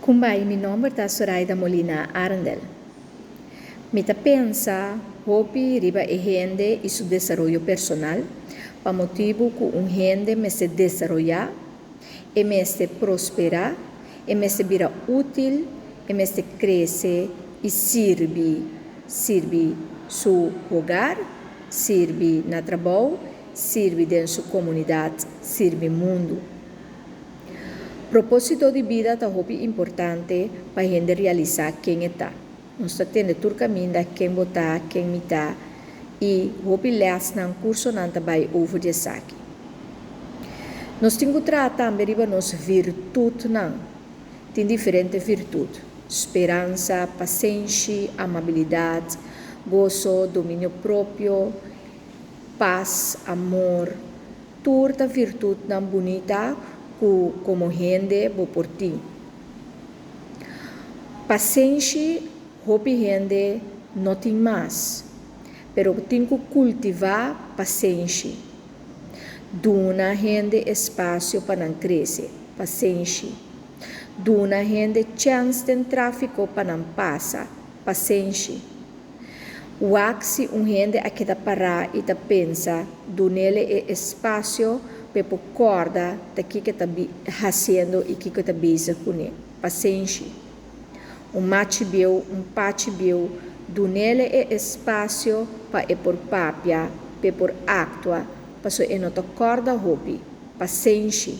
Kumbai, mi nomber ta Soraida Molina Arendel. Mi ta pensa hopi riba e hende i su desaroyo personal, pa motibu ku un hende mester desaroyá, e mester prosperá, e mester bira útil, e mester krese i sirbi, sirbi su hogar, sirbi na trabou, sirbi den su komunidat, sirbi mundu. Propósito di bida ta hopi importante pa hende realisá ken e ta. Nos ta tende tur kaminda ken bo ta, ken mi ta i hopi lèsnan, kursonan ta bai over di esaki. Nos tin ku traha tambe riba nos virtutnan. Tin diferente virtut, speransa, pasenshi, amabilidat, goso, dominio propio, pas, amor. Tur ta virtutnan bunita ku komo hende bo por tin. Pasenshi hopi hende no tin mas, pero tin ku kultivá pasenshi. Duna hende espasio pa nan krese, pasenshi. Duna hende chèns den tráfiko pa nan pasa, pasenshi. Wak si un hende a keda pará i ta pensa, dunele e espasio p'e por kòrda ta kiko e ta hasiendo i kiko e ta bezig kuné. Pasenshi. Un machi bieu, un pachi bieu, dunele e espasio pa e por papia, p'e por aktua, pasobra e no ta kòrda hopi. Pasenshi.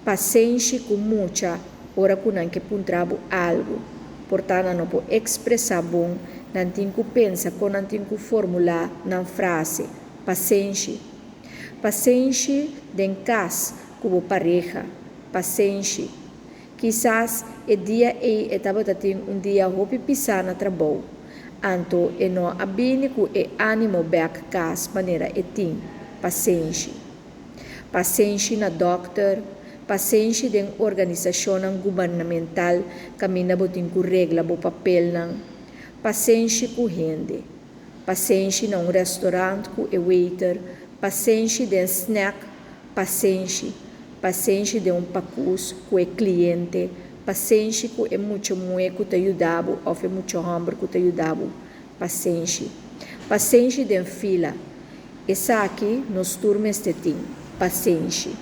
Pasenshi ku mucha ora ku nan ke puntra bo algu. Por ta nan no por ekspresá bon, nan tin ku pensa kon nan tin ku formulá nan frase. Pasenshi. Pasenshi den kas ku bo pareha. Pasenshi. Kisas e dia ei e tabata tin un dia hopi pisá na trabou, anto e no a bini ku e ánimo bèk kas manera e tin. Pasenshi. Pasenshi na dòkter, pasenshi den organisashonnan gubernamental kaminda bo tin ku regla bo papelnan, pasenshi ku hende, pasenshi na un restaurant ku e waiter, pasenshi den snack, pasenshi, pasenshi den un pakus ku e kliente, pasenshi ku e mucha muhé ku ta yuda bo òf e mucha hòmber ku ta yuda bo, pasenshi. Pasenshi den fila. Esaki nos tur mester tin, pasenshi.